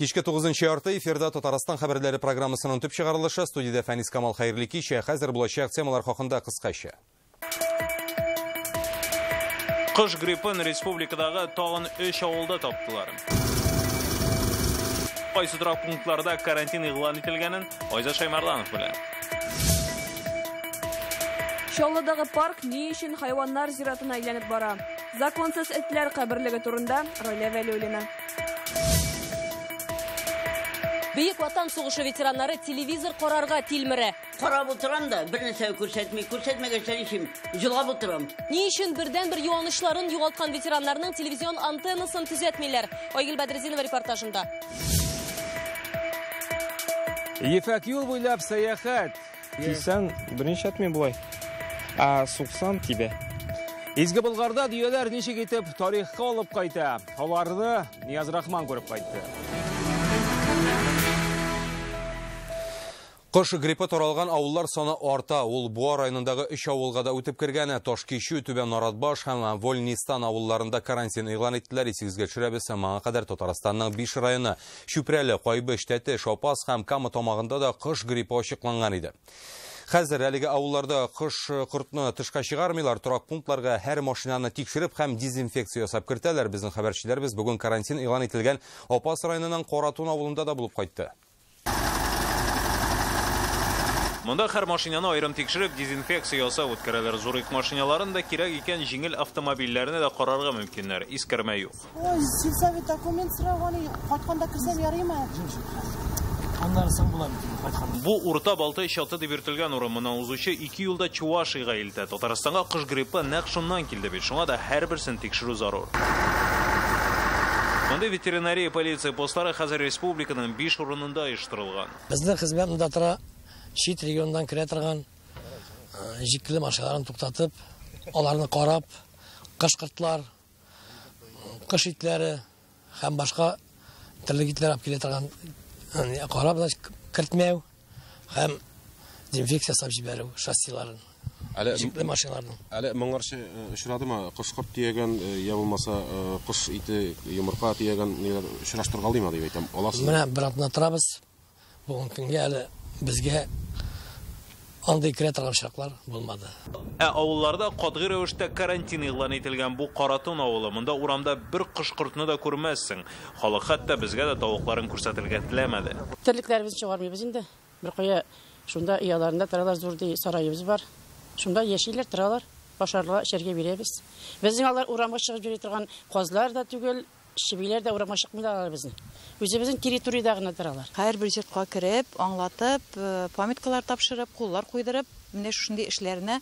Кичке 9:30 эфирда Татарстан хәбәрләре программасының төп чыгарылышы. Студиядә Фәнис Камал, хәерле кич. Хәзер булачак темалар хакында кыскача. Кыш гриппын республикадагы тагын 3 авылда таптылар. Кайсы торак пунктларда карантин игълан ителгәнен Айзат Шаймарданов белә. Чаллыдагы парк ни өчен хайваннар зиратына әйләнеп бара? Законсыз этләр каберлеге турында Райлә Вәлиуллина. Бөек Ватан сугышы ветераннары телевизор карарга тилмерә. Карап утырам да, бер нәрсә күрсәтми, күрсәтмәгәч ничем, җылап утырам. Ни өчен бердән-бер юанычларын югалткан ветераннарның телевизион антеннасын төзәтмиләр? Айгөл Бәдретдинова репортажында. Ефәк юл буйлап сәяхәт. Кисән берничә атмый болай. Ә суксан тибә. Изге Болгарда дөяләр ничек итеп тарихка алып кайта? Аларны Нияз Рахман күреп кайтты. Кыш гриппы таралган авыллар саны арта. Ул Буа районындагы 3 авылга да үтеп кергән. Ташкичү, Түбән Наратбаш һәм Вольнистан авылларында карантин игълан иттеләр. Исегезгә төшерәбез, моңа кадәр Татарстанның 5 районы Чүпрәле, Кайбыч, Тәтеш, Апас һәм Кама тамагында да кыш гриппы ачыкланган иде. Хәзер әлеге авылларда кыш кортны тышка чыгармыйлар, торак пунктларга һәр машинаны тикшереп һәм дезинфекция ясап кертәләр. Безнең хәбәрчеләребез бүген карантин игълан ителгән Апас районының Каратун авылында да булып кайтты. Монда һәр машинаны аерым тикшереп, дезинфекция ясап үткәрәләр. Зур йөк машиналарын да кирәк икән җиңел автомобильләрне дә карарга мөмкиннәр. Искәрмә юк. Ой, сельсовет документ сораган, кайтканда керсәм ярыймы? Аннары соң була бит инде, кайтканда. Бу Урта Балтай чаты дип йөртелгән урын. Моннан узучы 2 юлда Чувашиягә илтә. Татарстанга кыш гриппы нәкъ шуннан килде бит. Шуңа да һәрберсен тикшерү зарур. Монда ветеринария полиция постлары хәзер республиканың 5 урынында оештырылган. Безнең хезмәт монда тора. Чит региондан керә торган җикле машиналарын туктатып, аларны карап, кыш-кыртлар, кыш итләре һәм башка төрле итләр алып килә торган карап, значит, кертмәү һәм дезинфекция ясап җибәрү шассиларын. Әле Җикле машиналарның. Әле моңарчы очрадымы кош-корт төягән, я булмаса кош ите, йомырка төягән ниләр очраштыргалыймы дип әйтәм. Аласыз. Менә бер атна торабыз. Бүгенге көнгә әле безгә андый керә торган очраклар булмады. Ә авылларда катгый рәвештә карантин игълан ителгән. Бу Каратун авылы. Монда урамда бер кош-кортны да күрмәссең. Халык хәтта безгә дә тавыкларын күрсәтергә теләмәде. Терлекләребезне чыгармыйбыз инде. Бер кая шунда ояларында торалар, зур ди сараебыз бар. Шунда яшиләр, торалар. Ашарга, эчәргә бирәбез. Безнең алар урамга чыгып йөри торган казлар да түгел, чебиләр дә урамга чыкмыйлар алар безнең. Үзебезнең территориядә генә торалар. Һәрбер йортка кереп, аңлатып, памяткалар тапшырып, куллар куйдырып, менә шушындый эшләрне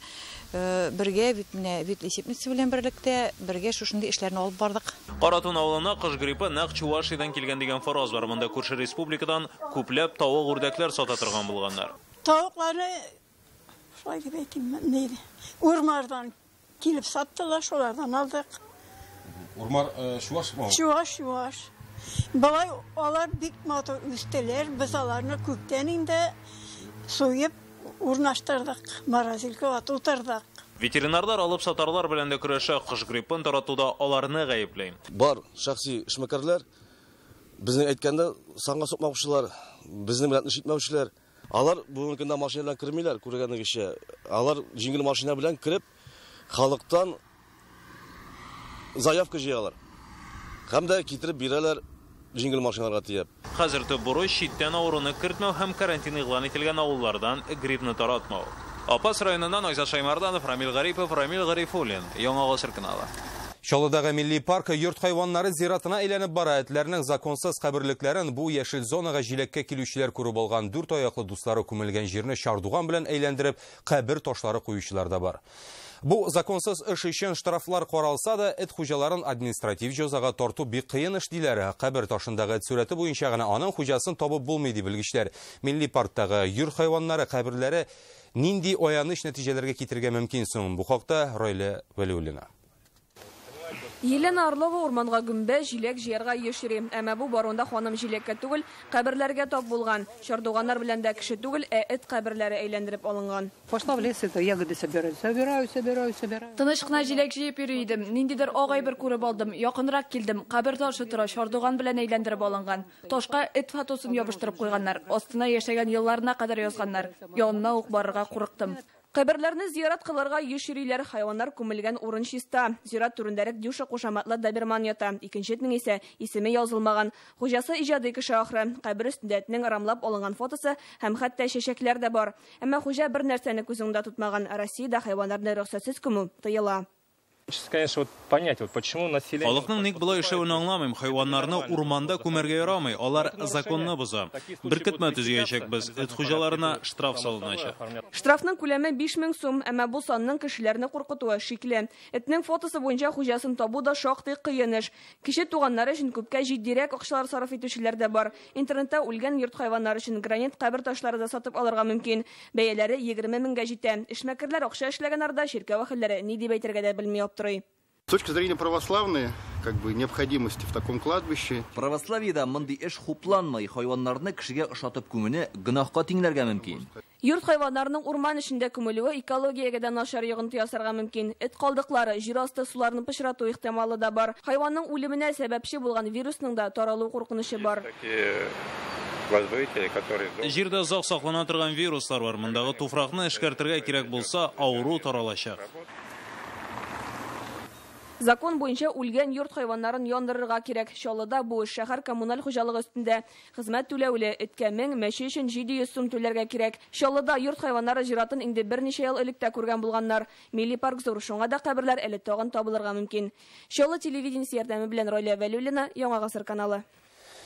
бергә бит менә ветлечебница белән берлектә бергә шушындый эшләрне алып бардык. Каратун авылына кыш гриппы нәкъ Чувашиядән килгән дигән фараз бар. Монда күрше республикадан күпләп тавык үрдәкләр сата торган булганнар. Тавыкларны шулай дип әйтим, нидә? Урмардан килеп саттылар, шулардан алдык. Урмар чуваш мы? Чуваш, чуваш. Болай алар бик матур үстеләр. Без аларны күптән инде суеп урнаштырдык, морозилкага тутырдык. Ветеринарлар алып сатарлар белән дә көрәшә, кыш гриппын таратуда аларны гаепләй. Бар шәхси эшмәкәрләр, безнең әйткәндә санга сукмаучылар, безнең белән эш итмәүчеләр. Алар бүгенге көндә машина белән кермиләр, күргәнегезчә. Алар җиңел машина белән кереп, халыктан заявка җыялар. Һәм дә китереп бирәләр җиңел машиналарга тиеп. Хәзер төп бурыч читтән авыруны кертмәү һәм карантин игълан ителгән авыллардан гриппны таратмау. Апас районыннан Айзат Шаймарданов, Рамил Гарипов, Рамил Гарифуллин. Яңа Гасыр каналы. Чаллыдагы милли парк йорт хайваннары зиратына әйләнеп бара. Этләрнең законсыз каберлекләрен бу яшел зонага җиләккә килүчеләр күреп алган. Дүрт аяклы дуслары күмелгән җирне чардуган белән әйләндереп, кабер ташлары куючылар да бар. Бу законсыз эш өчен штрафлар каралса да, эт хуҗаларын административ җәзага тарту бик кыен эш диләр. Кабер ташындагы эт сурәте буенча гына аның хуҗасын табып булмый ди белгечләр. Милли парктагы йорт хайваннары каберләре нинди аяныч нәтиҗәләргә китерергә мөмкин соң? Бу хакта Райлә Вәлиуллина. Елена Орлова урманга гөмбә, җиләк җыярга еш йөри. Әмма бу баруында ханым җиләккә түгел, каберләргә тап булган. Чардуганнар белән дә кеше түгел, ә эт каберләре әйләндереп алынган. Пошла в лес, это ягоды собирать. Собираю, собираю, собираю. Тыныч кына җиләк җыеп йөри идем. Ниндидер ак әйбер күреп алдым. Якынрак килдем. Кабер ташы тора, чардуган белән әйләндереп алынган. Ташка эт фотосын ябыштырып куйганнар. Астына яшәгән елларына кадәр язганнар. Янына ук барырга курыктым. Каберләрне зиярат кылырга еш йөриләр. Хайваннар күмелгән урын чиста. Зират түрендәрәк Дюша кушаматлы доберман ята. Икенче этнең исә исеме язылмаган. Хуҗасы иҗади кеше ахры. Кабер өстендә этнең рамлап алынган фотосы һәм хәтта чәчәкләр дә бар. Әмма хуҗа бер нәрсәне күз уңында тотмаган. Россиядә хайваннарны рөхсәтсез күмү тыела. Конечно, вот понять, вот почему население... Халыкның ник болай эшләвен аңламыйм. Хайваннарны урманда күмәргә ярамый. Алар законны боза. Беркетмә төзиячәкбез. Эт хуҗаларына штраф салыначак. Штрафның күләме 5000 сум, әмма бу санның кешеләрне куркытуы шикле. Этнең фотосы буенча хуҗасын табу да шактый кыен эш. Кеше туганнары өчен күпкә җитдирәк акчалар сарыф итүчеләр дә бар. Интернетта үлгән йорт хайваннары өчен гранит кабер ташлары да сатып алырга мөмкин. Бәяләре 20 меңгә җитә. Эшмәкәрләр акча эшләгән арада чиркәү әһелләре ни дип әйтергә дә белми аптырый. С точки зрения православной, как бы, необходимости в таком кладбище. Православиедә мондый эш хупланмый, хайваннарны кешегә ошатып күмүне гөнаһка тиңләргә мөмкин. Йорт хайваннарының урман эчендә күмелүе экологиягә дә начар йогынты ясарга мөмкин. Эт калдыклары җир асты суларын пычрату ихтималы да бар. Хайванның үлеменә сәбәпче булган вирусның да таралу куркынычы бар. Җирдә озак саклана торган вируслар бар. Мондагы туфракны эшкәртергә кирәк булса, авыру таралачак. Закон буенча үлгән йорт хайваннарын яндырырга кирәк. Чаллыда бу эш шәһәр коммуналь хуҗалыгы өстендә. Хезмәт түләүле, эткә 1000, мәче өчен 700 сум түләргә кирәк. Чаллыда йорт хайваннары зиратын инде берничә ел элек тә күргән булганнар. Милли парк зур, шуңа да каберләр әле тагын табылырга мөмкин. Чаллы телевидениесе ярдәме белән Райлә Вәлиуллина, Яңа Гасыр каналы.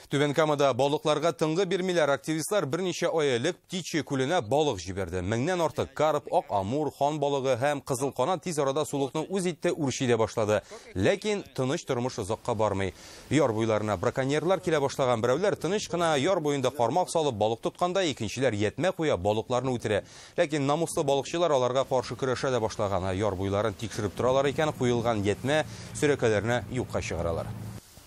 Түбән Камада балыкларга тынгы бирмиләр. Активистлар берничә ай элек Птичье күленә балык җибәрде. Меңнән артык карп, ак амур, хан балыгы һәм кызыл канат тиз арада сулыкны үз итте, үрчи дә башлады. Ләкин тыныч тормыш озакка бармый. Яр буйларына браконьерлар килә башлаган. Берәүләр тыныч кына яр буенда кармак салып балык тотканда, икенчеләр ятмә куя, балыкларны үтерә. Ләкин намуслы балыкчылар аларга каршы көрәшә дә башлаган. Яр буйларын тикшереп торалар икән, куелган ятмә сөрәкәләрне юкка чыгаралар.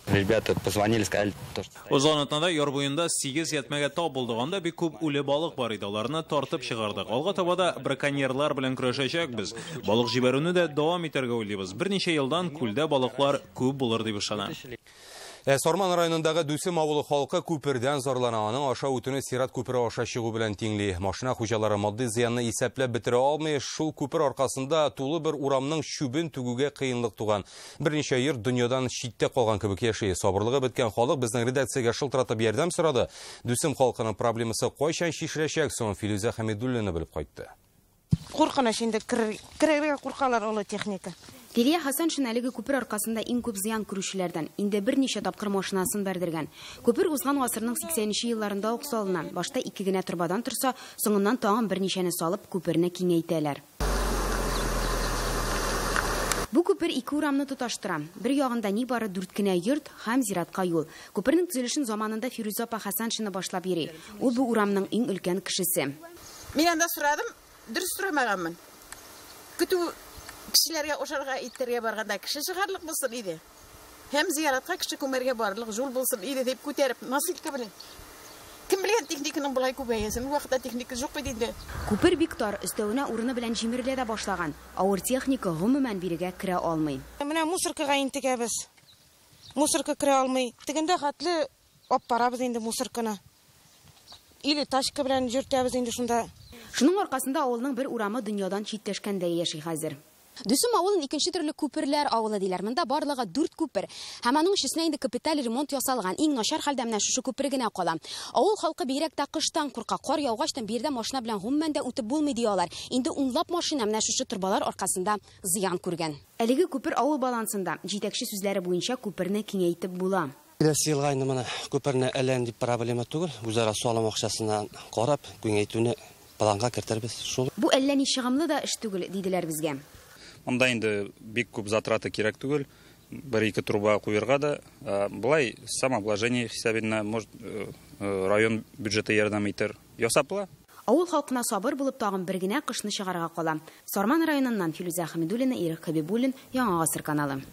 Ребята позвонили, сказали, то, что... Узган атнада яр буенда 8 ятмәгә тап булдык. Анда бик күп үле балык бар иде. Аларны тартып чыгардык. Алга таба да браконьерлар белән көрәшәчәкбез. Балык җибәрүне дә дәвам итәргә уйлыйбыз. Берничә елдан күлдә балыклар күп булыр дип ышанам. Сарман районындагы Дүсем авылы халкы күпердән зарлана. Аның аша үтүне сират күпере аша чыгу белән тиңли. Машина хуҗалары матди зыянны исәпләп бетерә алмый. Шул күпер аркасында тулы бер урамның чүбен түгүгә кыенлык туган. Берничә йорт дөньядан читтә калган кебек яши. Сабырлыгы беткән халык безнең редакциягә шылтыратып ярдәм сорады. Дүсем халкының проблемасы кайчан чишеләчәк соң, Филүзә Хәмидуллина белеп кайтты. Куркыныч инде, керергә куркалар олы техника. Лилия Хасаншина әлеге күпер аркасында иң күп зыян күрүчеләрдән. Инде берничә тапкыр машинасын бәрдергән. Күпер узган гасырның 80-нче елларында ук салына. Башта ике генә торбадан торса, соңыннан тагын берничәне салып, күперне киңәйтәләр. Бу күпер ике урамны тоташтыра. Бер ягында ни бары дүрт кенә йорт һәм зиратка юл. Күпернең төзелешен заманында Фирүзә апа Хасаншина башлап йөри. Ул бу урамның иң өлкән кешесе. Мин анда сорадым, дөрес сорамаганмын. Көтү кешеләргә ашарга итәргә барганда кеше чыгарлык булсын иде. Һәм зиратка кеше күмәргә барлык юл булсын иде дип күтәреп, носилка белән. Кем белгән техниканың болай күбәясен? Бу вакытта техника юк бит инде. Күпер бик тар, өстәвенә урыны белән җимерелә дә башлаган. Авыр техника гомумән бирегә керә алмый. Менә мусоркага интегәбез. Мусорка керә алмый. Тегендә хәтле алып барабыз инде мусорканы. Или тачка белән йөртәбез инде шунда. Шуның аркасында авылның бер урамы дөньядан читләшкәндәй яши хәзер. Дүсем авылын икенче төрле күперләр авылы диләр. Монда барлыгы 4 күпер. Һәм аның өчесенә инде капиталь ремонт ясалган. Иң начар хәлдә менә шушы күпер генә кала. Авыл халкы бигрәк тә кыштан курка. Кар яугачтан биредә машина белән гомумән дә үтеп булмый ди алар. Инде унлап машина менә шушы торбалар аркасында зыян күргән. Әлеге күпер авыл балансында. Җитәкче сүзләре буенча күперне киңәйтеп була. Киләсе елга инде моны күперне әллә нинди проблема түгел. Үзара салым акчасына карап киңәйтүне планга кертербез. Шул. Бу әллә ни чыгымлы да эш түгел, диделәр безгә. Монда инде бик күп затраты кирәк түгел. Бер-ике труба куярга да, былай самообложение хисабына, может, район бюджеты ярдәм итер. Ясап була. Авыл халкына сабыр булып тагын бер генә кышны чыгарга кала. Сарман районыннан Филүзә Хәмидуллина, Ирек Хәбибуллин, Яңа Гасыр каналы.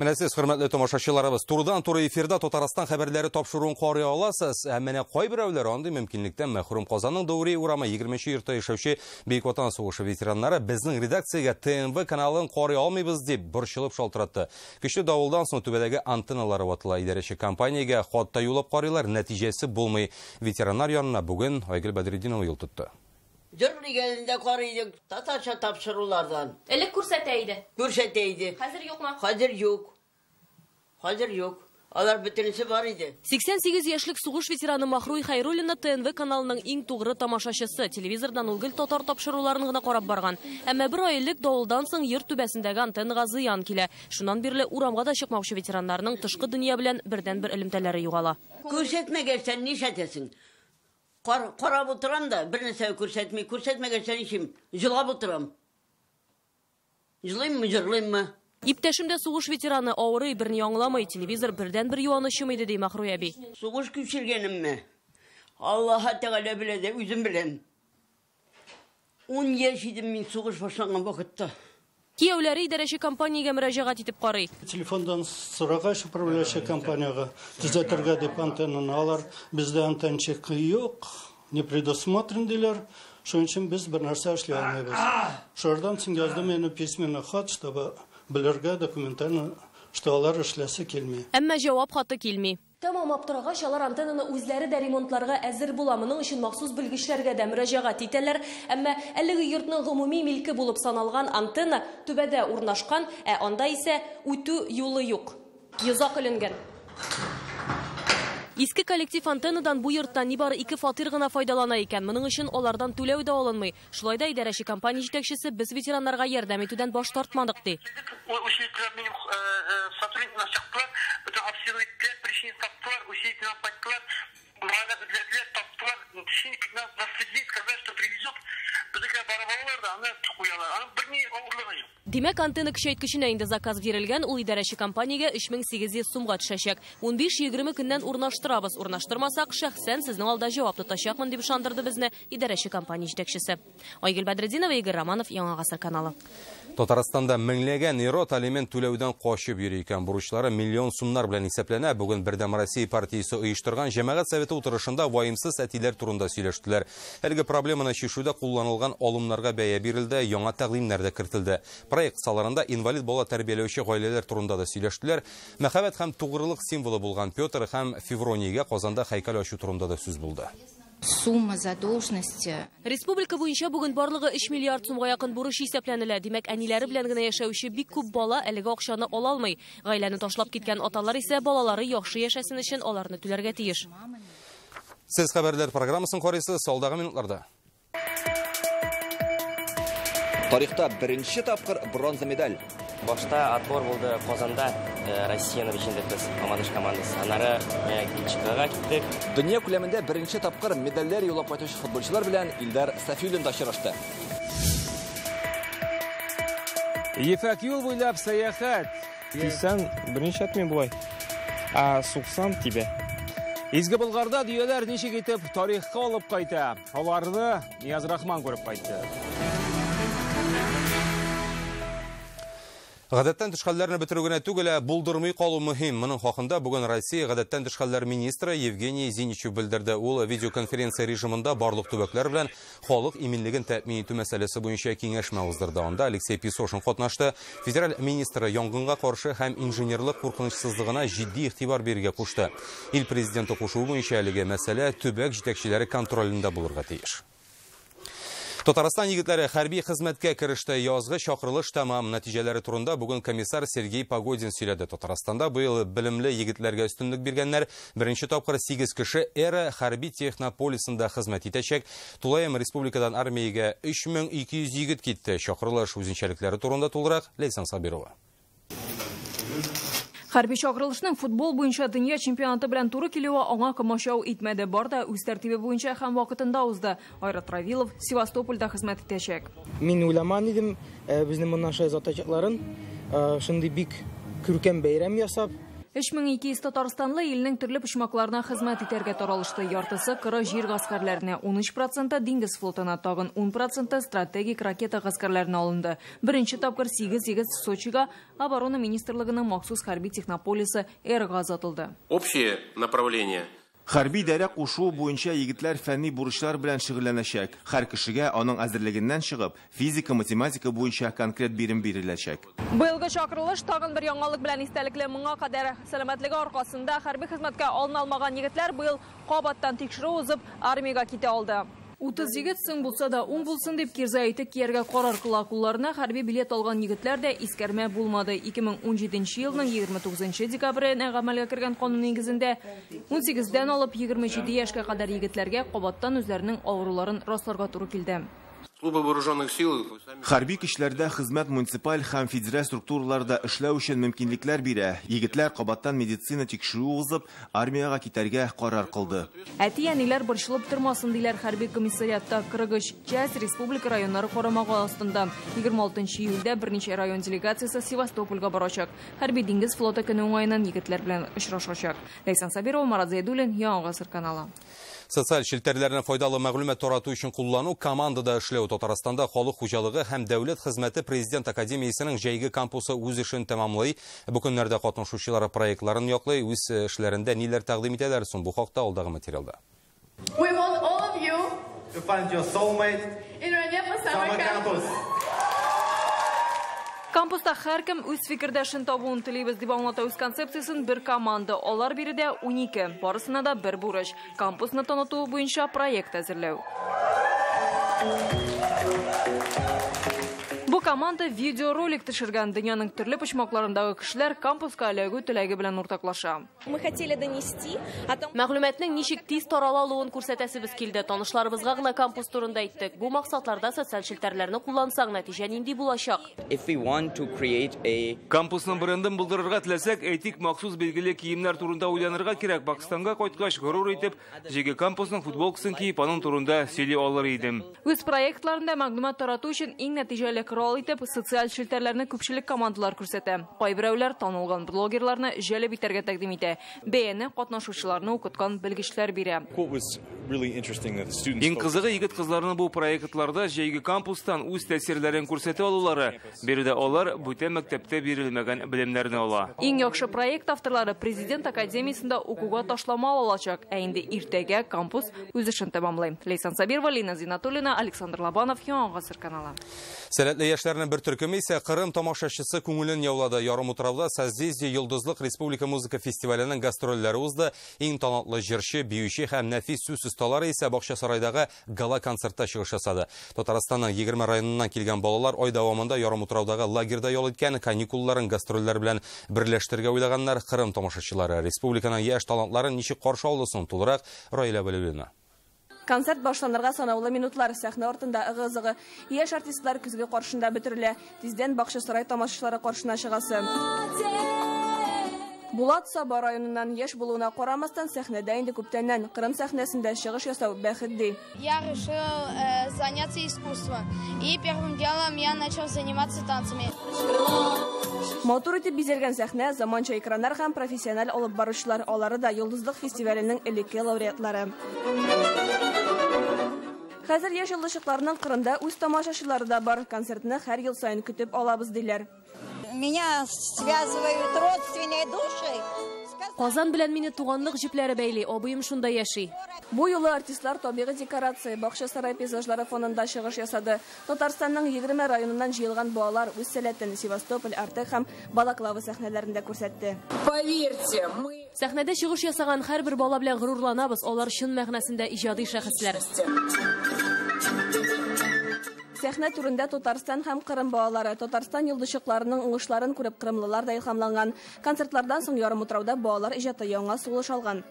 Менә сез, хөрмәтле тамашачыларыбыз, турыдан-туры эфирда Татарстан хәбәрләре тапшыруын карый аласыз. Ә менә кайберәүләр андый мөмкинлектән мәхрүм. Казанның Даурия урамы 20 йортта яшәүче Бөек Ватан сугышы ветераннары безнең редакциягә ТНВ каналын карый алмыйбыз дип борчылып шалтыратты. Көчле давылдан соң түбәдәге антенналары ватыла. Идарәче компаниягә хат та юллап карыйлар, нәтиҗәсе булмый. Ветераннар янына бүген Айгөл Бәдретдинова юл тотты. Җыр дигәнендә карый идек, татарча тапшырулардан. Элек күрсәтә иде. Күрсәтә иде. Хәзер юкмы? Хәзер юк. Хәзер юк. Алар бөтенесе бар иде. 88 яшьлек сугыш ветераны Махруй Хайруллина ТНВ каналының иң тугры тамашачысы. Телевизордан ул гел татар тапшыруларын гына карап барган. Әмма бер ай элек давылдан соң йорт түбәсендәге антеннага зыян килә. Шуннан бирле урамга да чыкмаучы ветераннарның тышкы дөнья белән бердән-бер элемтәләре югала. Күрсәтмәгәч сән нишләтәсең? Карап утырам да, бер нәрсә күрсәтми. Күрсәтмәгәч сән нишлим? Җылап утырам. Җылыйммы, җырлыйммы? Иптәшем дә сугыш ветераны, авырый, берни аңламый. Телевизор бердән-бер юанычым иде, ди Махруй әби. Сугыш күчергәнемме? Аллаһ Тәгалә белә дә, үзем беләм. 10 яшь идем мин сугыш башланган вакытта. Кияүләре идарәче компаниягә мөрәҗәгать итеп карый. Телефондан сорагач управляющий компаниягә төзәтергә дип антеннаны алар, бездә антенчик юк, не предусмотрен диләр. Шуның өчен без бер нәрсә эшли алмыйбыз. Шуннан соң яздым инде письменный хат, чтобы белергә документально, что алар эшләсе килми. Әмма җавап хаты килми. Тәмам аптырагач, алар антеннаны үзләре дә ремонтларга әзер була. Моның өчен махсус белгечләргә дә мөрәҗәгать итәләр. Әмма әлеге йортның гомуми милке булып саналган антенна түбәдә урнашкан, ә анда исә үтү юлы юк. Йозак эленгән. Иске коллектив антеннадан бу йортта нибары 2 фатир гына файдалана икән. Моның өчен алардан түләү дә алынмый. Шулай да идарәче компания җитәкчесе без ветераннарга ярдәм итүдән баш тартмадык ди. Димәк, антенна көчәйткеченә инде заказ бирелгән, ул идарәче компаниягә 3800 сумга төшәчәк. 15-20 көннән урнаштырабыз. Урнаштырмасак, шәхсән сезнең алда җавап тотачакмын, дип ышандырды безне идарәче компания җитәкчесе. Айгөл Бәдретдинова, Игорь Романов, Яңа Гасыр каналы. Татарстанда меңләгән ир-ат алимент түләүдән качып йөри икән. Бурычлары миллион сумнар белән исәпләнә. Бүген Бердәм Россия партиясе оештырган җәмәгать советы утырышында ваемсыз әтиләр турында сөйләштеләр. Әлеге проблеманы чишүдә кулланылган алымнарга бәя бирелде, яңа тәкъдимнәр дә кертелде. Проект кысаларында инвалид бала тәрбияләүче гаиләләр турында да сөйләштеләр. Мәхәббәт һәм тугрылык символы булган Петр һәм Феврониягә Казанда һәйкәл ачу турында да сүз булды. Сумма задолженности. Республика буенча бүген барлыгы 3 миллиард сумга якын бурыч исәпләнелә. Димәк, әниләре белән генә яшәүче бик күп бала әлеге акчаны ала алмый. Гаиләне ташлап киткән аталар исә балалары яхшы яшәсен өчен аларны түләргә тиеш. Сез хәбәрләр программасын карыйсыз, алдагы минутларда. Тарихта беренче тапкыр бронза медаль. Башта отбор булды Казанда, Россияны җиңдек без, Мамадыш командасы. Аннары Чикагога киттек. Дөнья күләмендә беренче тапкыр медальләр юллап кайтучы футболчылар белән Илдар Сафиуллин да очрашты. Ефәк юл буйлап сәяхәт. Тисән берничә атмый болай. Ә суксам тибә. Изге Болгарда дөяләр ничек итеп тарихка алып кайта? Аларны Нияз Рахман күреп кайтты. Гадәттән тыш хәлләрне бетерү генә түгел, ә булдырмый калу мөһим. Моның хакында бүген Россия гадәттән тыш хәлләр министры Евгений Зиничев белдерде. Ул видеоконференция режимында барлык төбәкләр белән халык иминлеген тәэмин итү мәсьәләсе буенча киңәшмә уздырды. Анда Алексей Песошин катнашты. Федераль министры янгынга каршы һәм инженерлык куркынычсызлыгына җитди игътибар бирергә кушты. Ил президенты кушуы буенча әлеге мәсьәлә төбәк җитәкчеләре контролендә булырга тиеш. Татарстан егетләре хәрби хезмәткә кереште. Язгы чакырылыш тәмам. Нәтиҗәләре турында бүген комиссар Сергей Погодин сөйләде. Татарстанда быел белемле егетләргә өстенлек биргәннәр. Беренче тапкыр 8 кеше Эра хәрби технополисында хезмәт итәчәк. Тулаем республикадан армиягә 3200 егет китте. Чакырылыш үзенчәлекләре турында тулырак Ләйсән Сабирова. Хәрби чакырылышның футбол буенча дөнья чемпионаты белән туры килүе аңа комачау итмәде. Бар да үз тәртибе буенча һәм вакытында узды. Айрат Равилов Севастопольдә хезмәт итәчәк. Мин уйламан идем, безнең моннан шулай озатачакларын, шундый бик күркәм бәйрәм ясап. 3200 татарстанлы илнең төрле почмакларына хезмәт итәргә таралышты. Яртысы кыры җир гаскәрләренә, 13% диңгез флотына, тагын 10% стратегик ракета гаскәрләренә алынды. Беренче тапкыр 8 егет Сочига Оборона министрлыгының махсус хәрби технополисы Эрга озатылды. Общее направление. Хәрби идарә кушуы буенча егетләр фәнни бурычлар белән шөгыльләнәчәк. Һәр кешегә аның әзерлегеннән чыгып, физика, математика буенча конкрет бирем биреләчәк. Быелгы чакырылыш тагын бер яңалык белән истәлекле. Моңа кадәр сәламәтлеге аркасында хәрби хезмәткә алына алмаган егетләр быел кабаттан тикшерү узып армиягә китә алды. 30 егет соң булса да уң булсын дип кирза итек кияргә карар кыла. Кулларына хәрби билет алган егетләр дә искәрмә булмады. 2017 елның 29 декабренә гамәлгә кергән канун нигезендә 18-дән алып 27 яшькә кадәр егетләргә кабаттан үзләренең авыруларын расларга туры килде. Служба вооруженных сил. Хәрби көчләрдә хезмәт муниципаль һәм федераль структураларда эшләү өчен мөмкинлекләр бирә. Егетләр кабаттан медицина тикшерүе узып, армиягә китәргә карар кылды. Әти-әниләр борчылып тормасын диләр хәрби комиссариатта. 43 часть республика районнары карамагы астында. 26 июльдә берничә район делегациясе Севастопольгә барачак. Хәрби диңгез флоты көне уңаеннан егетләр белән очрашачак. Ләйсән Сабирова, Марат Зәйдуллин, Яңа Гасыр каналы. Социаль челтәрләрне файдалы мәгълүмат тарату өчен куллану, командада эшләү. Татарстанда халык хуҗалыгы һәм дәүләт хезмәте Президент академиясенең җәйге кампусы үз эшен тәмамлый. Бу көннәрдә катнашучылар проектларын яклый, үз эшләрендә ниләр тәкъдим итәләр соң? Бу хакта алдагы материалда. We want all of you to find your soulmate in Ranepa Summer Campus. Кампуста һәркем үз фикердәшен табуын телибез дип аңлата үз концепциясен бер команда. Алар биредә 12. Барысына да бер бурыч. Кампусны таныту буенча проект әзерләү. Бу команда видеоролик төшергән. Дөньяның төрле почмакларындагы кешеләр кампуска эләгү теләге белән уртаклаша. Мы хотели донести о том, мәгълүматның ничек тиз тарала алуын күрсәтәсебез килде. Танышларыбызга гына кампус турында әйттек. Бу максатларда социаль челтәрләрне куллансаң, нәтиҗә нинди булачак? Кампусның брендын булдырырга теләсәк, әйтик, махсус билгеле киемнәр турында уйланырга кирәк. Пакистанга кайткач, горур итеп, җәйге кампусның футболкасын киеп, аның турында сөйли алыр идем. Үз проектларында мәгълүмат тарату өчен иң нәтиҗәле корал итеп социаль челтәрләрне күпчелек командалар күрсәтә. Кайберәүләр танылган блогерларны җәлеп итәргә тәкъдим итә. Бәяне катнашучыларны укыткан белгечләр бирә. Иң кызыгы егет-кызларның бу проектларда җәйге кампустан үз тәэсирләрен күрсәтә алулары. Биредә алар бүтән мәктәптә бирелмәгән белемнәрне ала. Иң яхшы проект авторлары Президент академиясендә укуга ташлама алачак. Ә инде иртәгә кампус үз эшен тәмамлый. Ләйсән Сабирова, Лина Зинатуллина, Александр Лобанов, Яңа Гасыр каналы. Сәләтле яшьләрнең бер төркеме исә Кырым тамашачысы күңелен яулады. Ярымутрауда Созвездие Йолдызлык республика музыка фестиваленең гастрольләре узды. Иң талантлы җырчы, биюче һәм нәфис сүз осталары исә Бакчасарайдагы гала-концертта чыгыш ясады. Татарстанның 20 районыннан килгән балалар ай дәвамында Ярымутраудагы лагерьда ял иткән, каникулларын гастрольләр белән берләштерергә уйлаганнар. Кырым тамашачылары республиканың яшь талантларын ничек каршы алды соң? Тулырак Раилә Вәлиуллина. Концерт башланырга санаулы минутлар. Сәхнә артында ыгы-зыгы. Яшь артистлар көзге каршында бөтерелә. Тиздән Бакчасарай тамашачылары каршына чыгасы. Булат Саба районыннан яшь булуына карамастан сәхнәдә инде күптәннән. Кырым сәхнәсендә чыгыш ясау бәхет ди. Я решил заняться искусством. И первым делом я начал заниматься танцами. Матур итеп бизәлгән сәхнә, заманча экраннар һәм профессиональ алып баручылар. Алары да Йолдызлык фестиваленең элекке лауреатлары. Хәзер яшь йолдызчыкларның Кырымда үз тамашачылары да бар. Концертны һәр ел саен көтеп алабыз диләр. Меня связывают родственные души. Казан белән мине туганлык җепләре бәйли, абыем шунда яши. Бу юлы артистлар табигый декорация, Бакчасарай пейзажлары фонында чыгыш ясады. Татарстанның 20 районыннан җыелган балалар үз сәләтен Севастополь, Артек һәм Балаклава сәхнәләрендә күрсәтте. Поверьте, мы сәхнәдә чыгыш ясаган һәрбер бала белән горурланабыз, алар чын мәгънәсендә иҗади шәхесләр. Сәхнә түрендә Татарстан һәм Кырым балалары, Татарстан йолдызчыкларының уңышларын күреп кырымлылар да илһамланган. Концертлардан соң Ярымутрауда балалар иҗаты яңа сулыш алган.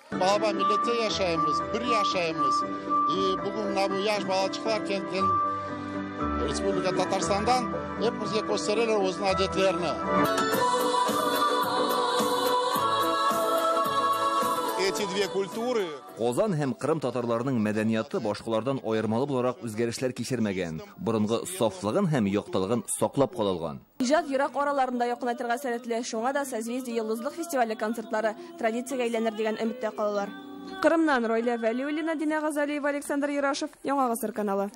Балаба милләттә яшәйбез, бер яшәйбез. И бүген менә бу яшь балачыклар килгән Республика Татарстандан hepimizге күрсәтәләр үзенең әдәтләрен. Эти две культуры. Казан һәм Кырым татарларының мәдәнияты башкалардан аермалы буларак үзгәрешләр кичермәгән. Борынгы сафлыгын һәм яктылыгын саклап калалган. Иҗат ерак араларында якынайтырга сәләтле. Шуңа да Созвездие Йолдызлык фестивале концертлары традициягә әйләнер дигән өметтә калалар. Кырымнан Ройля Вәлиуллина, Динә Газалиева, Александр Ярашев, Яңа Гасыр каналы.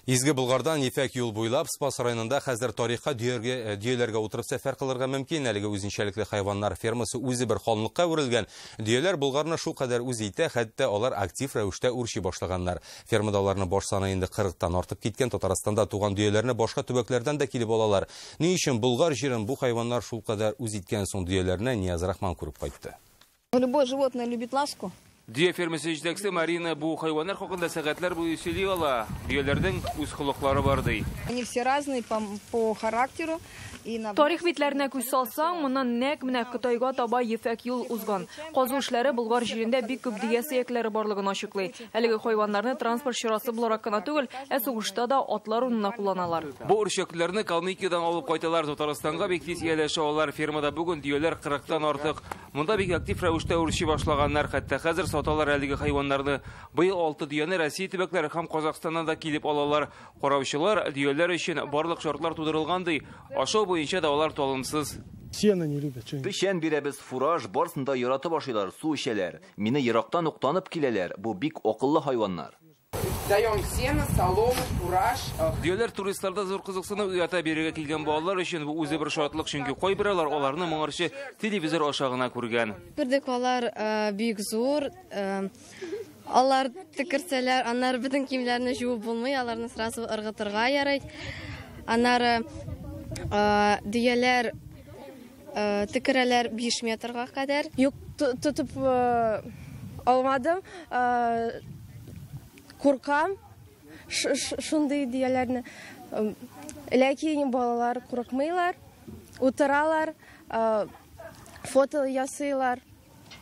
Изге Болгардан Ефәк юл буйлап Спас районында хәзер тарихка дөяләргә утырып сәфәр кылырга мөмкин. Әлеге үзенчәлекле хайваннар фермасы үзе бер ханлыкка әверелгән. Дөяләр Болгарны шул кадәр үз итә, хәтта алар актив рәвештә үрчи башлаганнар. Фермада аларның баш саны инде 40-тан артып киткән. Татарстанда туган дөяләрне башка төбәкләрдән дә килеп алалар. Ни өчен Болгар җирен бу хайваннар шул кадәр үз иткән соң дөяләрне Нияз Рахман күреп кайтты. Любое животное любит ласку. Дөя фермасы җитәкчесе Марина бу хайваннар хакында сәгатьләр буе сөйли ала. Дөяләрнең үз холыклары бар ди. Они все разные по характеру. Тарих битләренә күз салсаң, моннан нәкъ менә Кытайга таба ефәк юл узган. Казу эшләре Болгар җирендә бик күп дөя сөякләре барлыгын ачыклый. Әлеге хайваннарны транспорт чарасы буларак кына түгел, ә сугышта да атлар урынына кулланалар. Бу үрчәкләрне Калмыкиядан алып кайталар. Татарстанга бик тиз ияләшә алар. Фермада бүген дөяләр 40-тан артык. Монда бик актив рәвештә үрчи башлаганнар, хәтта хәзер саталар әлеге хайваннарны. Быел 6 дөяне Россия төбәкләре һәм Казахстаннан да килеп алалар. Караучылар дөяләр өчен барлык шартлар тудырылган ди. Ашау буенча да алар талымсыз. Сено не любят. Печән бирәбез, фураж, барысын да яратып ашыйлар, су эчәләр. Мине ерактан ук танып киләләр. Бу бик акыллы хайваннар. Даем сено, солому, фураж. Дөяләр туристларда зур кызыксыну уята. Бирегә килгән балалар өчен бу үзе бер шатлык, чөнки кайберәүләр аларны моңарчы телевизор аша гына күргән. Күрдек, алар бик зур, алар төкерсәләр, аннары бөтен киемнәрне жуып булмый, аларны сразу ыргытырга ярый. Аннары дөяләр төкерәләр 5 метрга кадәр. Юк, тотып алмадым. Куркам шундый дөяләрне. Ләкин балалар курыкмыйлар, утыралар, фото ясыйлар.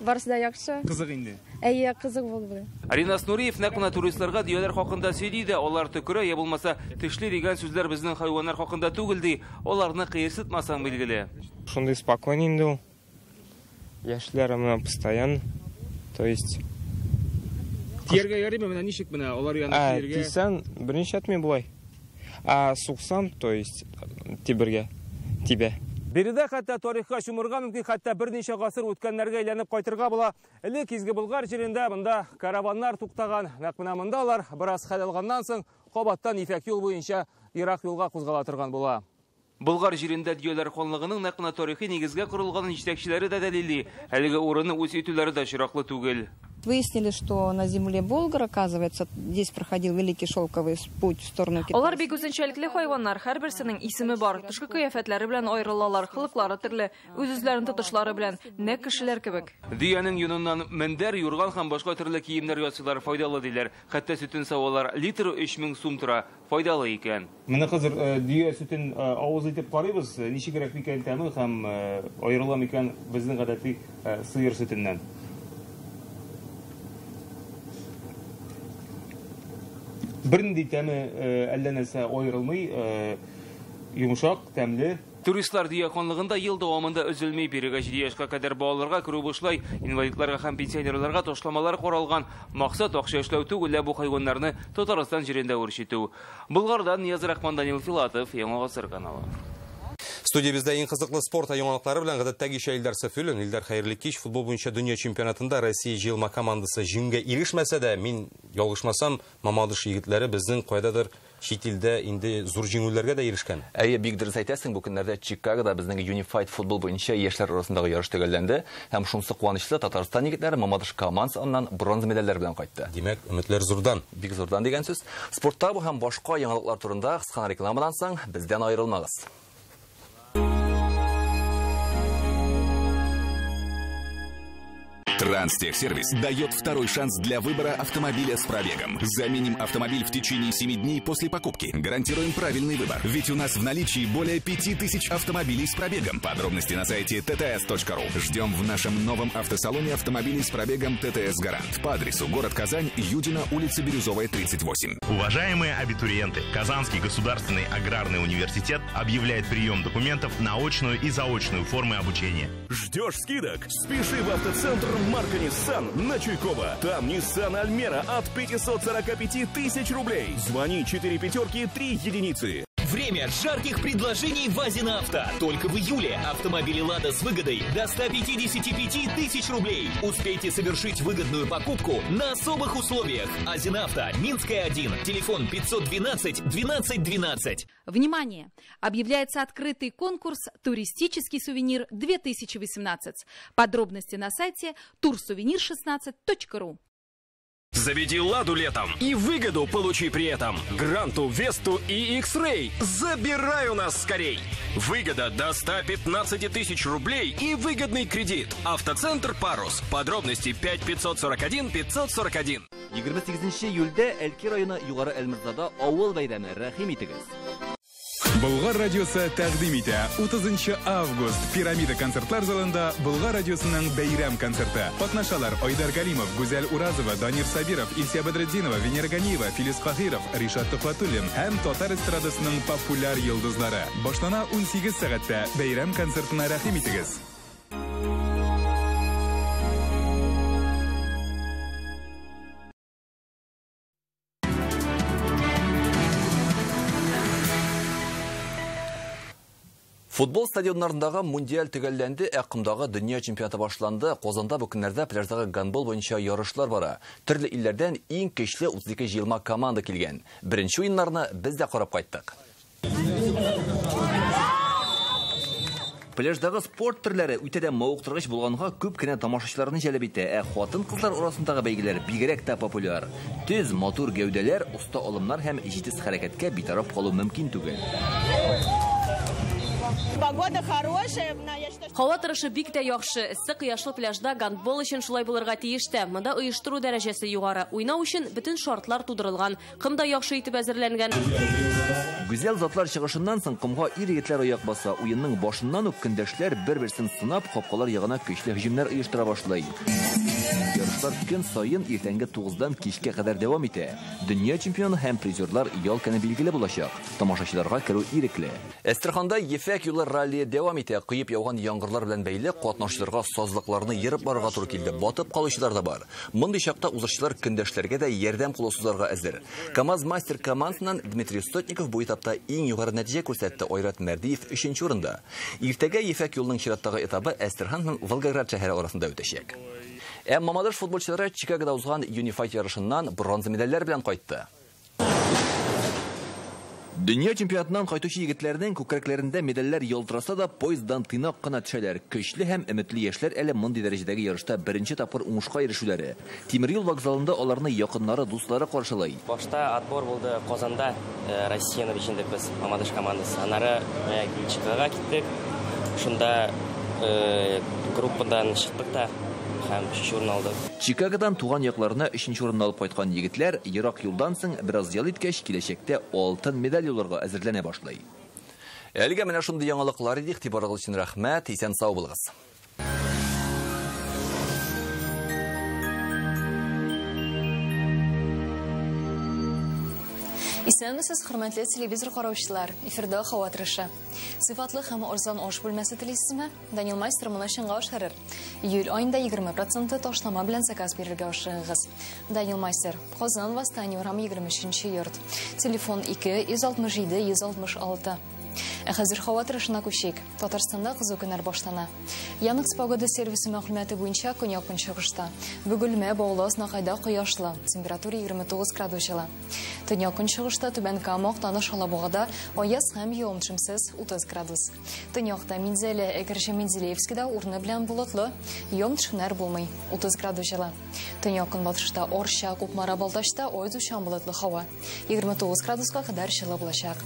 Барысы да яхшы. Кызык инде. Әйе, кызык булды. Ринас Нуриев нәкъ менә туристларга дөяләр хакында сөйли дә, алар төкерә я булмаса тешли дигән сүзләр безнең хайваннар хакында түгел ди. Аларны кыерсытмасаң билгеле. Шундый спокойный инде ул. Яшьләр менә постоянно, то есть Тияргә ярыймы, менә ничек менә алар янына тияргә? Тисән, берничә атмый болай. А суксам, то есть тибергә, тибә. Биредә хәтта тарихка чумырга мөмкин, хәтта берничә гасыр үткәннәргә әйләнеп кайтырга була. Элек Изге Болгар җирендә монда караваннар туктаган. Нәкъ менә монда алар бераз хәл алганнан соң кабаттан ефәк юл буенча ерак юлга кузгала торган була. Болгар җирендә дөяләр ханлыгының нәкъ менә тарихи нигезгә корылганын җитәкчеләре дә дәлилли. Әлеге урынны үз итүләре дә очраклы түгел. Выяснили, что на земле Болгар, оказывается, здесь проходил великий шелковый путь в сторону Китая. Алар бик үзенчәлекле хайваннар, һәрберсенең исеме бар. Тышкы кыяфәтләре белән аерылалар, холыклары төрле, үз-үзләрен тотышлары белән нәкъ кешеләр кебек. Дөянең йоныннан мендәр, юрган һәм башка төрле киемнәр ясыйлар, файдалы диләр. Хәтта сөтен савалар, литры 3000 сум тора, файдалы икән. Менә хәзер дөя сөтен авыз итеп карыйбыз, ничегрәк микән тәме һәм аерыла микән безнең гадәти сыер сөтеннән. Бернинди тәме әллә нәрсә аерылмый, йомшак, тәмле. Туристлар дөя ханлыгында ел дәвамында өзелми. Бирегә 7 яшькә кадәр балаларга керү бушлай, инвалидларга һәм пенсионерларга ташламалар каралган. Максат акча эшләү түгел, ә бу хайваннарны Татарстан җирендә үрчетү. Болгардан Нияз Рахман, Данил Филатов, Яңа Гасыр каналы. Студиябездә иң кызыклы спорт яңалыклары белән гадәттәгечә Илдар Сафиуллин. Илдар, хәерле кич. Футбол буенча дөнья чемпионатында Россия җыелма командасы җиңүгә ирешмәсә дә, мин ялгышмасам, Мамадыш егетләре безнең кайдадыр чит илдә инде зур җиңүләргә дә ирешкән. Әйе, бик дөрес әйтәсең, бу көннәрдә Чикагода безнең Unified футбол буенча яшьләр арасындагы ярыш төгәлләнде һәм шунысы куанычлы, Татарстан егетләре Мамадыш командасы аннан бронза медальләр белән кайтты. Димәк, өметләр зурдан. Бик зурдан дигән сүз. Спортта бу һәм башка яңалыклар турында кыска рекламадан соң бездән аерылмагыз. Транстехсервис дает второй шанс для выбора автомобиля с пробегом. Заменим автомобиль в течение 7 дней после покупки. Гарантируем правильный выбор. Ведь у нас в наличии более 5000 автомобилей с пробегом. Подробности на сайте tts.ru. Ждем в нашем новом автосалоне автомобилей с пробегом ТТС Гарант. По адресу город Казань, Юдино, улица Бирюзовая, 38. Уважаемые абитуриенты, Казанский государственный аграрный университет объявляет прием документов на очную и заочную формы обучения. Ждешь скидок? Спеши в автоцентр Марка Nissan на Чуйкова. Там Nissan Almera от 545 тысяч рублей. Звони 4 5 3 единицы. Время жарких предложений в Азина Авто. Только в июле автомобили «Лада» с выгодой до 155 тысяч рублей. Успейте совершить выгодную покупку на особых условиях. Азина Авто, Минская 1, телефон 512 12 12. Внимание! Объявляется открытый конкурс «Туристический сувенир 2018». Подробности на сайте турсувенир16.ру. Заведи «Ладу» летом и выгоду получи при этом. Гранту, Весту и X-Ray. Забирай у нас скорей! Выгода до 115 тысяч рублей и выгодный кредит. Автоцентр «Парус». Подробности 5 541 541. 28 июльдә Әлки районы Югары Әлмирзада авыл бәйрәме. Рәхим итегез. Болгар радиосы тәкъдим итә. 30 август Пирамида концертлар залында Болгар радиосының бәйрәм концерты. Катнашалар Айдар Галимов, Гүзәл Уразова, Данир Сабиров, Илсия Бәдретдинова, Венера Ганиева, Филис Каһиров, Ришат Төхвәтуллин һәм татар эстрадасының популяр йолдызлары. Башлана 18 сәгатьтә. Бәйрәм концертына рәхим итегез. Футбол стадионнарындагы мундиаль төгәлләнде, ә комдагы дөнья чемпионаты башланды. Казанда бу көннәрдә пляждагы гандбол буенча ярышлар бара. Төрле илләрдән иң көчле 32 җыелма команда килгән. Беренче уеннарны без дә карап кайттык. Пляждагы спорт төрләре үтә дә мавыктыргыч булганга күп кенә тамашачыларны җәлеп итә, ә хатын-кызлар арасындагы бәйгеләр бигрәк тә популяр. Төз, матур гәүдәләр, оста алымнар һәм җитез хәрәкәткә битараф калу мөмкин түгел. Погода хорошая. Һава торышы бик тә яхшы. Эссе кояшлы пляжда гандбол өчен шулай булырга тиеш тә. Монда оештыру дәрәҗәсе югары. Уйнау өчен бөтен шартлар тудырылган. Ком да яхшы итеп әзерләнгән. Гүзәл затлар чыгышыннан соң комга ир-егетләр аяк баса. Уенның башыннан ук көндәшләр бер-берсен сынап, капкалар ягына көчле һөҗүмнәр оештыра башлый. Ярышлар көн саен иртәнге 9-дан кичкә кадәр дәвам итә. Дөнья чемпионы һәм призерлар ял көне билгеле булачак. Тамашачыларга керү ирекле. Әстерханда Ефәк юлы ралли дәвам итә. Коеп яуган яңгырлар белән бәйле катнашучыларга сазлыкларны ерып барырга туры килде. Батып калучылар да бар. Мондый чакта узышчылар көндәшләргә дә ярдәм кулы сузарга әзер. КАМАЗ мастер командасыннан Дмитрий Сотников бу этапта иң югары нәтиҗә күрсәтте. Айрат Мәрдиев 3нче урында. Иртәгә Ефәк юлының чираттагы этабы Әстерхан һәм Волгоград шәһәре арасында үтәчәк. Ә Мамадыш футболчылары Чикагода узган Unified ярышыннан бронза медальләр белән кайтты. Дөнья чемпионатыннан кайтучы егетләрнең күкрәкләрендә медальләр ялтыраса да, поезддан тыйнак кына төшәләр. Көчле һәм өметле яшьләр әле мондый дәрәҗәдәге ярышта беренче тапкыр уңышка ирешүләре. Тимер юл вокзалында аларны якыннары, дуслары каршылый. Башта отбор булды Казанда, Россияны җиңдек без, Мамадыш командасы. Аннары Чикагога киттек. Шунда группадан чыктык та һәм 3 урын алдык. Чикагодан туган якларына 3нче урынны алып кайткан егетләр ерак юлдан соң бераз ял иткәч, киләчәктә алтын медаль юлларга әзерләнә башлый. Әлегә менә шундый яңалыклар иде. Игътибарыгыз өчен рәхмәт. Исән сау булыгыз. Исәнмесез, хөрмәтле телевизор караучылар. Эфирда һава торышы. Сыйфатлы һәм арзан аш бүлмәсе телисезме? Данил Мастер моны чынга ашырыр. Июль аенда 20% ташлама белән заказ бирергә ашыгыгыз. Данил Мастер, Казан, Восстание урамы 23 йорт. Телефон 2 167 166. Ә хәзер һава торышына күчик. Татарстанда кызу көннәр башлана. Яндекс погода сервисы мәгълүматы буенча көньяк көнчыгышта Бөгелмә, Баулы, Азнакайда кояшлы, температура 29 градус җылы. Төньяк көнчыгышта Түбән Кама, Актаныш, Алабугада аяз һәм явым-төшемсез 30 градус. Төньякта Минзәлә, Әгерҗе, Менделеевскида урыны белән болытлы, явым-төшемнәр булмый, 30 градус җылы. Төньяк көнбатышта Орча, Кукмара, Балтачта аяз болытлы һава, 29 градуска кадәр җылы булачак.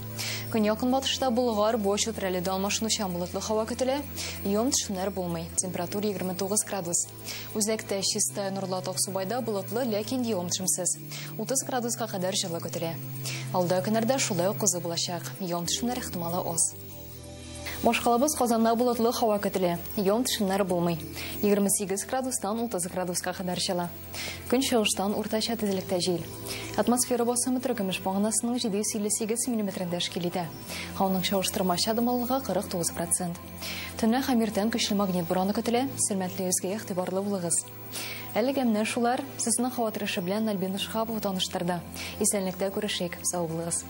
Көньяк көнбатышта Болгар, Буа, Чүпрәледә алмашынучан болытлы һава көтелә, явым-төшемнәр булмый, температура 29 градус. Үзәктә Чистай, Нурлат, Аксубайда болытлы, ләкин явым-төшемсез, 30 градуска кадәр җылы көтелә. Алда көннәрдә шулай ук кызу булачак, явым-төшемнәр ихтималы аз. Башкалабыз Казанда болытлы һава көтелә. Явым-төшемнәр булмый. 28 градустан 30 градуска кадәр җылы. Көнчыгыштан уртача тизлектә җил. Атмосфера басымы теркөмеш баганасының 758 миллиметрын тәшкил итә. Һаваның чагыштырмача дымлылыгы 49%. Төнлә һәм иртән көчле магнит бураны көтелә. Сәламәтлегегезгә игътибарлы булыгыз. Әлегә менә шулар. Сезне һава торышы белән Альбина Шиһапова таныштырды. Исәнлектә күрешик. Сау булыгыз.